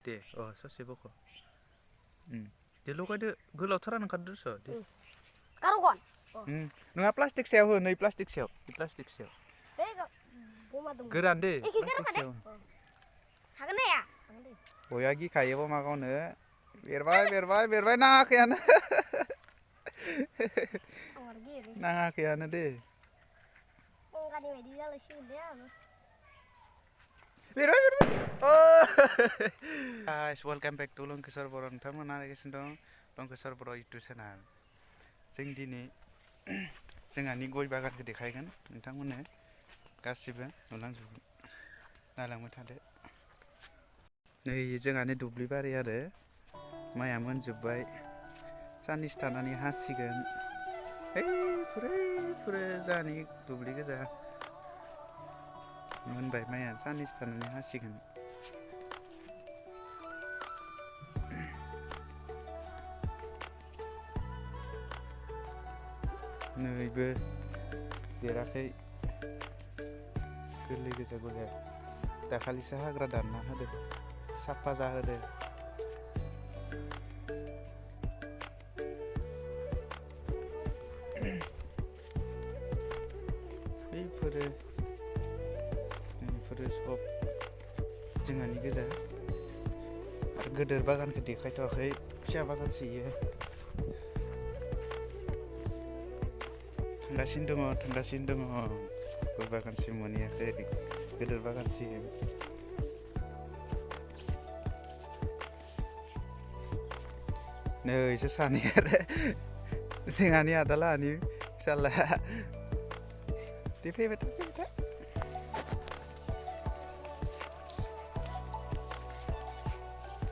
दे ससे बख' दे लगायदो गोलावथारानो ओंखारदोस' दे गारगोन नङा प्लास्टिक सायाव हो नै प्लास्टिक सायाव गोरान दे प्लास्टिक सायाव हागोन ना हाया बया गिखायो मा गावनो बेरबाय नाङाखैयानो नाङाखैयानो दे अंगानि बायदि जालायसिगोन दे आंबो बेरबाय guys welcome back to Lankeshwar Boro' नोंथांमोना नायगासिनो दं लंकेश्वर बर' इउटुब चेनेल जों दिनै जोंहानि गय बागानखौ देखायगोन नोंथांमोननो गासिबो नुलांजोबगोन नायलांबाय थादो नै जोंहानि दुब्लि बारि आरो माइआ मोनजोब्बाय साननैसो थानानै हासिगोन फुरै जोंहानि दुब्लि गोजा मोनबाय माइआ साननैसो थानानै हासिगोन नैबो देराखै गोरलै गोजा गया दाखालिसो हाग्रा दानना होदो साफा जाहोदो बेफोरो सब जोंहानि गोजा आरो गोदोर बागानखौ देखायथ'वाखै फिसा बागानसो इयो थांगासिनो दङ गय बागानसिम मोनहैयाखै गोदोर बागानसिम नै इसोर सानै आरो जोंहानि आदालाहानि फिसाज्लाया दे फैबाय था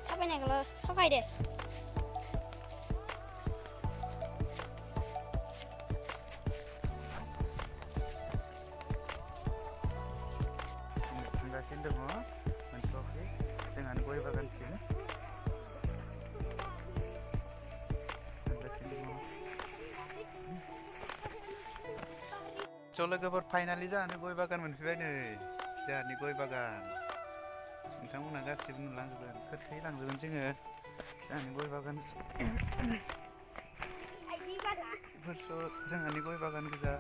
थाबायनायखौल' सफायदो थांगासिनो दङ मोनथ'वाखै जोंहानि गय बागानसिम लोगोफोर फाइनालि जोंहानि गय बागान मोनफैबाय नै जोंहानि गय बागान नोंथांमोनहा गासिबो नुलांजोबगोन खोथायै लांजोबगोन जोङो जोंहानि गय बागान जोंहानि गय बागान गोजा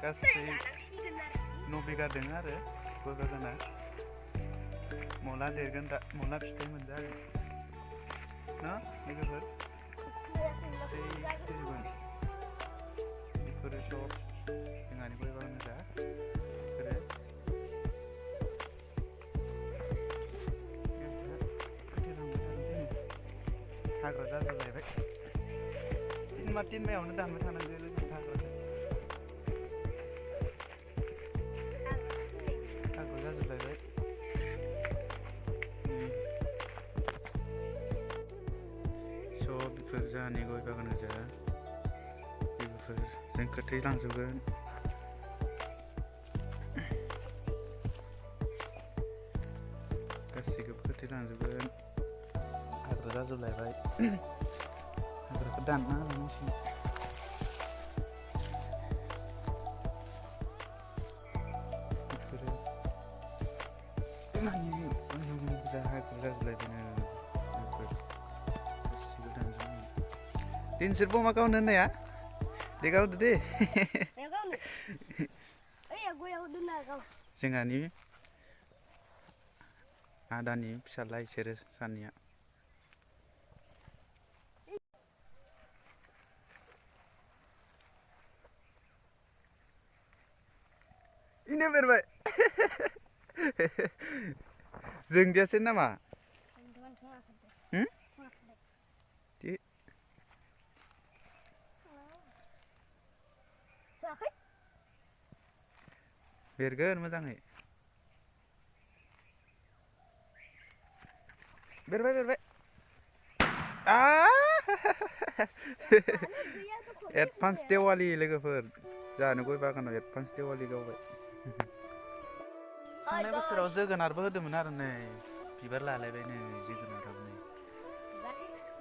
गासै 9 बिगा दङ आरो गय बागाना मला देरगोन दा मला फिथाइ मोनजागोन ना लोगोफोर बेफोरो सब जोंहानि गय बागान गोजा हाग्रा जाजोबलायबाय तिनमायावनो दानबाय थानांगौ लोगो हाग्रा जाजोबलायबाय सब बेफोर जोंहानि गय बागान गोजा बेफोर जों खोथायै लांजोबगोन गासिखौबो खोथायै लांजोबगोन हाग्रा जाजोबलायबाय हाग्राखौ दानना लांनांसिगोन बेफोरो गोजा हाग्रा जाजोबलायबायनो गासिबो दानजोबनांगोन दे नोंसोर बमा गावनो होननाया दे गावदो दे जोंहानि आदानि फिसाज्ला इसोरो सानैया इनो बेरबाय जोंदियासो नामा बेरगोन मोजाङै बेरबाय एडभान्स देवालि लोगोफोर जोंहानि गय बागानाव एडभान्स देवालि गावबाय थांनाय बोसोराव जोगोनारबो होदोंमोन आरो नै बिबार लालायबाय नै जोगोनाराबो नै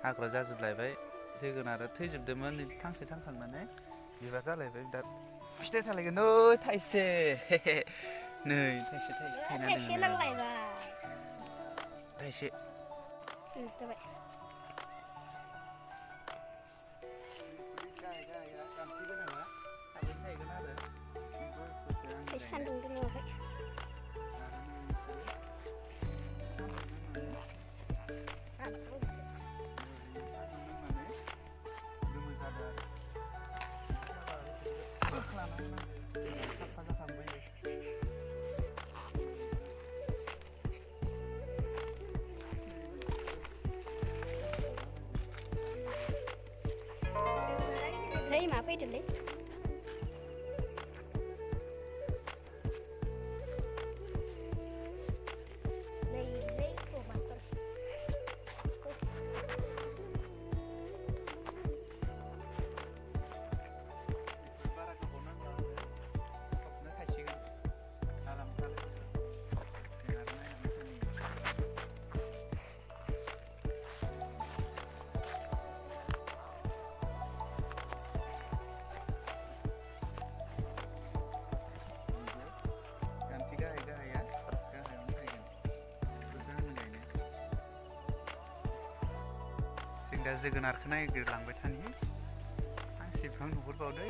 हाग्रा जाजोबलायबाय जोगोनारा थैजोबदोंमोन फांसे थांखांनानै बिबार जालायबाय दा फिथाइ थालायगोन नै थाइसे थाइनानै थाइसे जाबाय सान्दुं दुङाखै नै मा फैदोंलै दा जोगोनारखौ नागिरलांबाय थानि फांसे बिफां नुहुरबावदो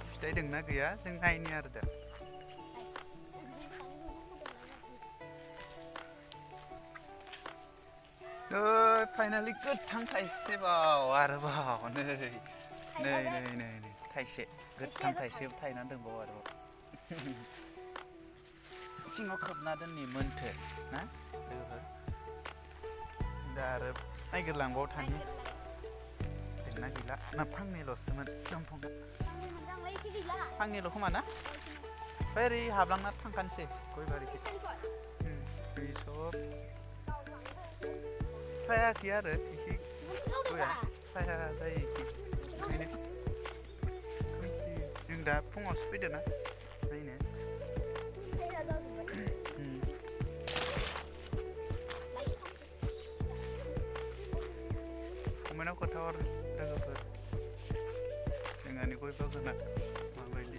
फिथाइ दंना गैया जों नायनि आरो दा फाइनालि गोथां थाइसेबाव आरोबाव नै थाइसे गोथां थाइसे थायनानै दंबावो आरोबाव सिङाव खोबना दोननि मोनथो ना लोगोफोर दा आरो नागिरलांबाव थानि दोंना गैला ना फांनैल'सोमोन दंफाङा फांनैल' खोमा ना ओमफ्राय ओरै हाबलांना थांखानोसै गय बारिखै दै सब सायाखै आरो इखि गया साया जायो इखि ओंखायनो जों दा फुङावसो फैदों ना नायनो कमेन्टआव खोन्थाहर लोगोफोर जोंहानि गय बागाना माबायदि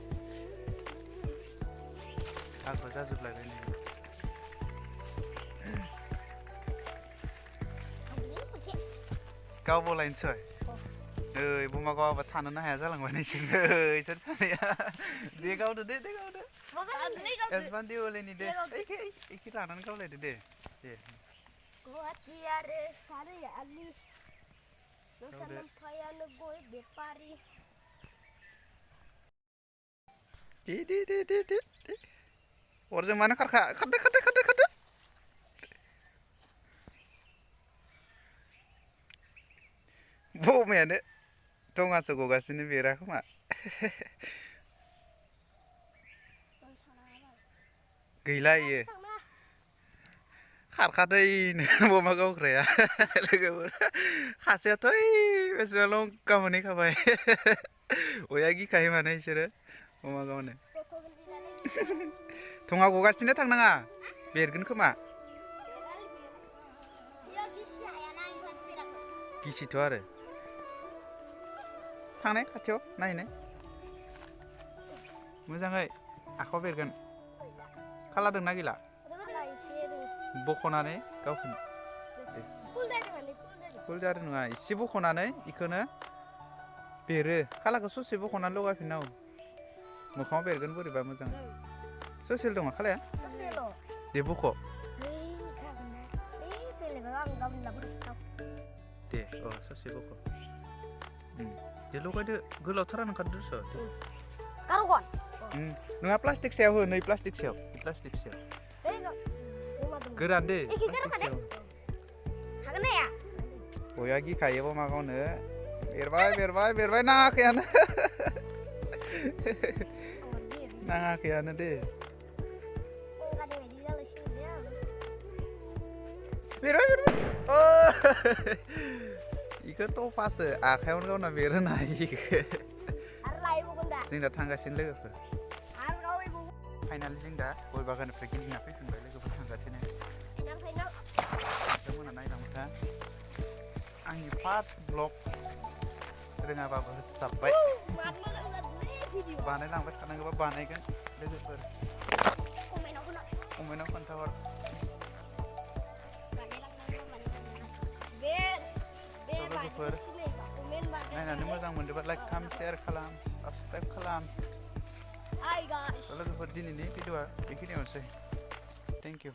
हाग्रा जाजोबलायबाय नै गावबावलायनोसै नै बमा गावाबा थानोनो हाया जालांबाय नोंसोर इसोर सानैया दे गावदो दे गावदो एसबान देवलेनि दे एखे लानानै गावलायदो दे गुवाहाटि आरो सारियालि नोंसा नोम्फायानो गय बेपारि दे अरजों मानो खारदो बमायानो दङासो गगासिनो बेरा खोमा गैला इयो खारखादोइनो बमा गावग्राया लोगोफोर खासेयाथ' बेसेबां लंका मोनहैखाबाय बया गिखायो माने बिसोरो बमा गावनो थङा गगासिनो थांनाङा बेरगोन खोमा गिसिथ' आरो थांनाय खाथियाव नायनो मोजाङै आखायाव बेरगोन खाला दंना गैला बख'नानै गावखौ फुल जादों नङा एसे बख'नानै बेखौनो बेरो खालाखौ ससे बख'नानै लगायफिननांगौ मोखाङाव बेरगोन बोरैबा मोजां ससेल दङ खालाया दे बख' दे ससे बख' दे लगायदो गोलावथारानो ओंखारदोस' नोंहा प्लास्टिक सायाव हो नै प्लास्टिक सायाव गोरान दे बया गिखायो बमा गावनो बेरबाय नाङाखैयानो दे बेरबाय इखौ टपासो आखायावनो गावना बेरोना इखो जों दा थांगासिनो लोगोफोर फाइनालि जों दा गय बागाननिफ्राय गिदिंना फैफिनबाय लोगोफोर थांगासिनो नोंथांमोना नायलांबाय था आंनि फार्स्ट ब्लग रोङाबाबो होजाबबाय बानायलांबाय थानांगौबा बानायगोन लोगोफोर कमेन्टआव खोन्थाहर लोगोफोर नायनानै मोजां मोनदोंबा लाइक खालाम शेयार खालाम साबसक्राइब खालाम Hi guys. लोगोफोर दिनैनि भिडिअ'आ बेखिनियावनोसै थेंक इउ